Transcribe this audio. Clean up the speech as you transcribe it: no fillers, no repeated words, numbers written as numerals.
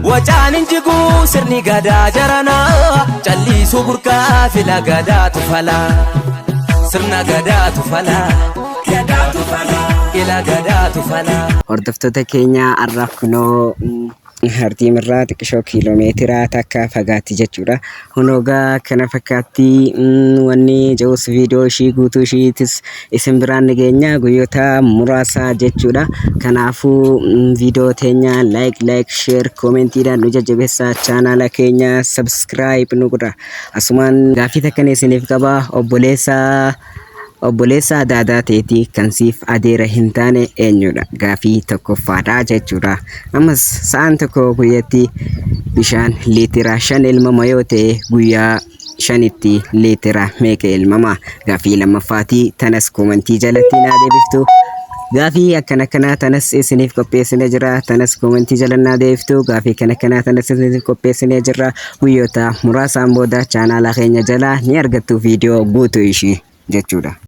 Wacaan hin jiguu sirni gadaa jaranaa calliisuu burqaa fila gadaatu falaa. Sirna gadaatu falaa. Gadaatu falaa. Ila gadaatu falaa. Hordoftoota keenya, har'aaf kunoo Hartiimirraa xiqqishoo kiiloomeetira takka fagaatti jechuudha. Kunoogaa kana fakkaatti wanni jedhus viidiyoo ishii guutuu ishiitis isin biraan ni geenya guyyoota muraasa jechuudha. Kanaafuu viidiyoo teenya like, like, share, koomentiidhaan nu jajjabeessaa, chaanaala keenya subscribe nu godha. Asumaan gaaffii takkan isiniif qaba: obboleessa adaadaa ta'eetii kan siif adeera hin taane eenyudha? Gaafii tokkoffaadha jechuudha. Ammas sa'aan tokko guyyatti bishaan liitira 5 elmama yoo ta'e, guyyaa 5tti liitira meeqa elmama? Gaafii lammaffaatii, tanas koomentii jalatti naa deebiftu. Gaafii akkana kanaa tanas isiniif qopheessine jira. Tanas koomentii jala naa deebiftu. Gaafii kana kanaa tanas isiniif qopheessine jira. Guyyoota muraasaan booda chaanaala keenya jalaa ni argattu viidiyoo guutuu ishii jechuudha.